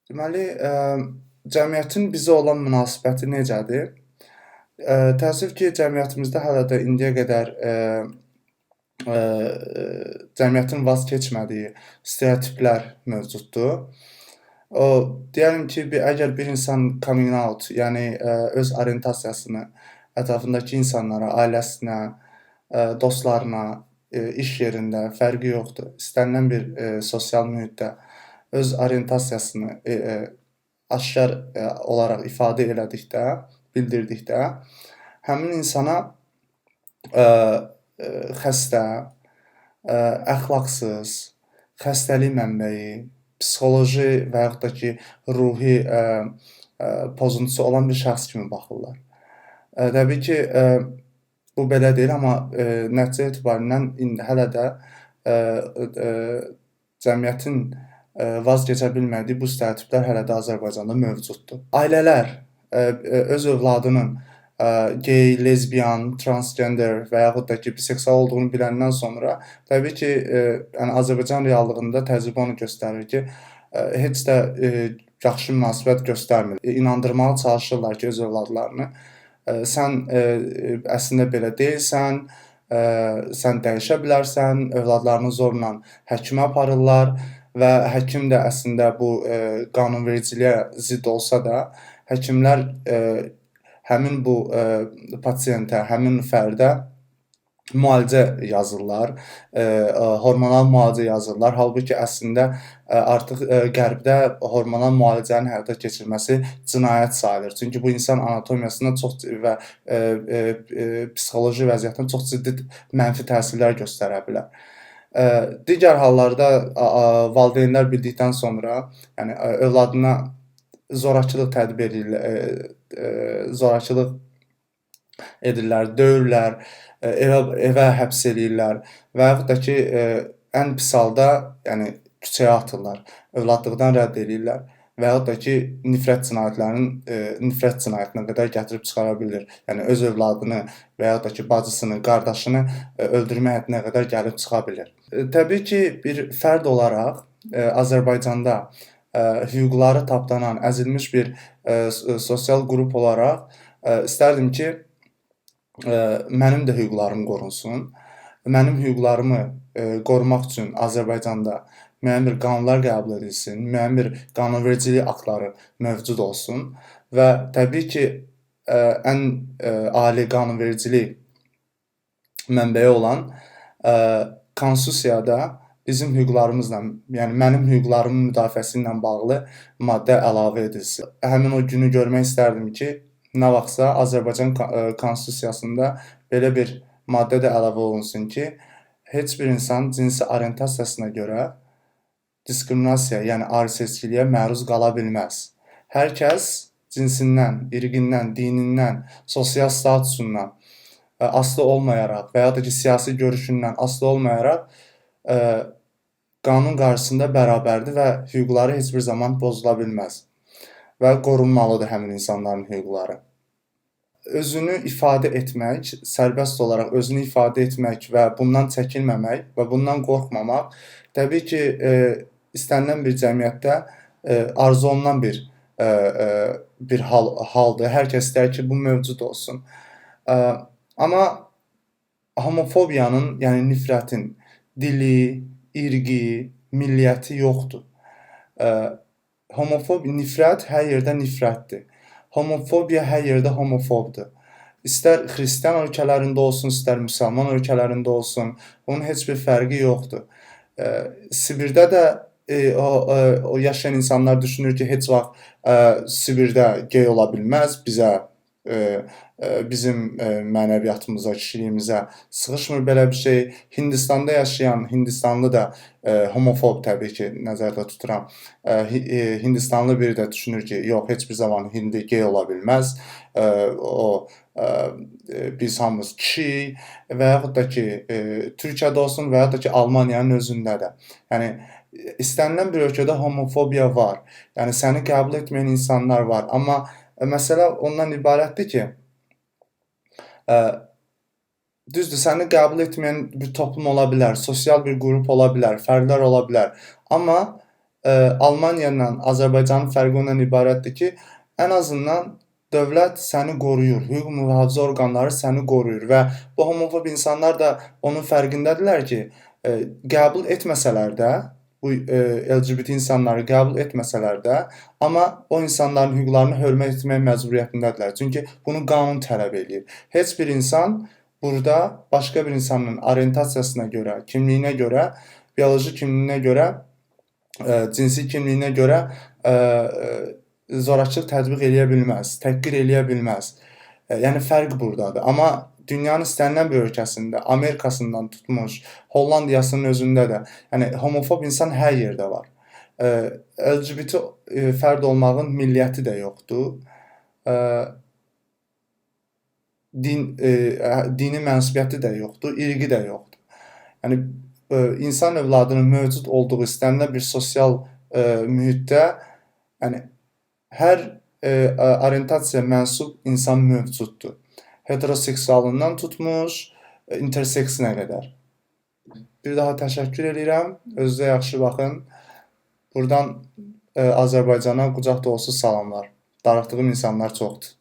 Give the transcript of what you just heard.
Deməli, cəmiyyətin bizə olan münasibəti necədir? Təəssüf ki, cəmiyyətimizdə hələ də indiyə qədər cəmiyyətin vaz keçmədiyi stereotiplər mövcuddur. O, deyəlim ki, əgər bir insan coming out, yəni öz orientasiyasını ətrafındakı insanlara, ailəsinə, dostlarına, iş yerində fərqi yoxdur. İstənilən bir sosial mühitdə öz orientasiyasını aşkar olaraq ifadə elədikdə, bildirdikdə həmin insana xəstə, əxlaqsız, xəstəlik mənbəyi, psixoloji və yaxud da ki, ruhi pozuntusu olan bir şəxs kimi baxırlar. Təbii ki, bu belə deyil, amma nəticə etibarilə indi hələ də cəmiyyətin vaz keçə bilmədiyi bu stereotiplər hələ də Azərbaycanda mövcuddur. Ailələr öz övladının gey, lezbiyan, transgender və yaxud da ki, biseksual olduğunu biləndən sonra təbii ki, yəni Azərbaycan reallığında təcrübə onu göstərir ki, heç də yaxşı münasibət göstərmir. İnandırmağa çalışırlar ki, öz övladlarını sən əslində belə deyilsən, sən dəyişə bilərsən, övladlarını zorla həkimə aparırlar və həkim də əslində bu qanunvericiliyə zidd olsa da, həkimlər həmin bu pasientə, həmin fərdə müalicə yazırlar, hormonal müalicə yazırlar. Halbuki əslində artıq qərbdə hormonal müalicənin həyata keçirilməsi cinayət sayılır. Çünki bu insan anatomiyasına çox və psixoloji vəziyyətinə çox ciddi mənfi təsirlər göstərə bilər. Digər hallarda valideynlər bildikdən sonra, yəni övladına zorakılıq tətbiq edirlər, zorakılıq edirlər, döyürlər, evə həbs eləyirlər və yaxud da ki, ən pis halda, yəni küçəyə atırlar, övladlıqdan rədd eləyirlər və yaxud da ki, nifrət cinayətlərinin nifrət cinayətinə qədər gətirib çıxara bilir. Yəni öz övladını və yaxud da ki, bacısını, qardaşını öldürmə həddinə qədər gəlib çıxa bilir. Təbii ki, bir fərd olaraq Azərbaycanda hüquqları tapdanan, əzilmiş bir sosial qrup olaraq istərdim ki, mənim də hüquqlarım qorunsun. Mənim hüquqlarımı qorumaq üçün Azərbaycanda müəyyən bir qanunlar qəbul edilsin, müəyyən bir qanunvericilik aktları mövcud olsun və təbii ki, ən ali qanunvericilik mənbəyi olan konstitusiyada bizim hüquqlarımızla, yəni mənim hüquqlarımın müdafiəsi ilə bağlı maddə əlavə edilsin. Həmin o günü görmək istərdim ki, nə vaxtsa Azərbaycan konstitusiyasında belə bir maddə də əlavə olunsun ki, heç bir insan cinsi orientasiyasına görə diskriminasiya, yəni ayrı-seçkiliyə məruz qala bilməz. Hər kəs cinsindən, irqindən, dinindən, sosial statusundan asılı olmayaraq və ya da ki, siyasi görüşündən asılı olmayaraq qanun qarşısında bərabərdir və hüquqları heç bir zaman pozula bilməz və qorunmalıdır həmin insanların hüquqları. Özünü ifadə etmək, sərbəst olaraq özünü ifadə etmək və bundan çəkinməmək və bundan qorxmamaq təbii ki, istənilən bir cəmiyyətdə arzu olunan bir haldır. Hər kəs istər ki, bu mövcud olsun. Amma homofobiyanın, yəni nifrətin dili, irqi, milliyyəti yoxdur. Homofob nifrət hər yerdə nifrətdir. Homofobiya hər yerdə homofobdur. İstər xristian ölkələrində olsun, istər müsəlman ölkələrində olsun, bunun heç bir fərqi yoxdur. Sibirdə də o yaşayan insanlar düşünür ki, heç vaxt Sibirdə gey ola bilməz, bizə bizim mənəviyyatımıza, kişiliyimizə sığışmır belə bir şey. Hindistanda yaşayan Hindistanlı da homofob təbii ki, nəzərdə tuturam. Hindistanlı biri də düşünür ki, yox, heç bir zaman hindi gey ola bilməz. O biz hamımız kişiyik və yaxud da ki, Türkiyədə olsun və yaxud da ki, Almaniyanın özündə də. Yəni istənilən bir ölkədə homofobiya var. Yəni səni qəbul etməyən insanlar var. Amma məsələ ondan ibarətdir ki, düzdür, səni qəbul etməyən bir toplum ola bilər, sosial bir qrup ola bilər, fərdlər ola bilər. Amma Almaniya ilə Azərbaycanın fərqi ondan ibarətdir ki, ən azından dövlət səni qoruyur, hüquq mühafizə orqanları səni qoruyur və bu homofob insanlar da onun fərqindədirlər ki, qəbul etməsələr də, bu LGBT insanları qəbul etməsələr də, amma o insanların hüquqlarını hörmət etmək məcburiyyətindədirlər. Çünki bunu qanun tələb eləyir. Heç bir insan burada başqa bir insanın orientasiyasına görə, kimliyinə görə, bioloji kimliyinə görə, cinsi kimliyinə görə zorakılıq tətbiq eləyə bilməz, təhqir eləyə bilməz. Yəni fərq burdadır. Amma dünyanın istənilən bir ölkəsində, Amerikasından tutmuş, Hollandiyasının özündə də, yəni homofob insan hər yerdə var. LGBT fərd olmağın milliyyəti də yoxdur. Dini mənsubiyyəti də yoxdur, irqi də yoxdur. Yəni insan övladının mövcud olduğu istənilən bir sosial mühitdə, yəni hər orientasiyaya mənsub insan mövcuddur. Heteroseksualından tutmuş, interseksinə qədər. Bir daha təşəkkür eləyirəm. Özünüzə yaxşı baxın. Buradan Azərbaycana qucaq dolusu salamlar. Darıxdığım insanlar çoxdur.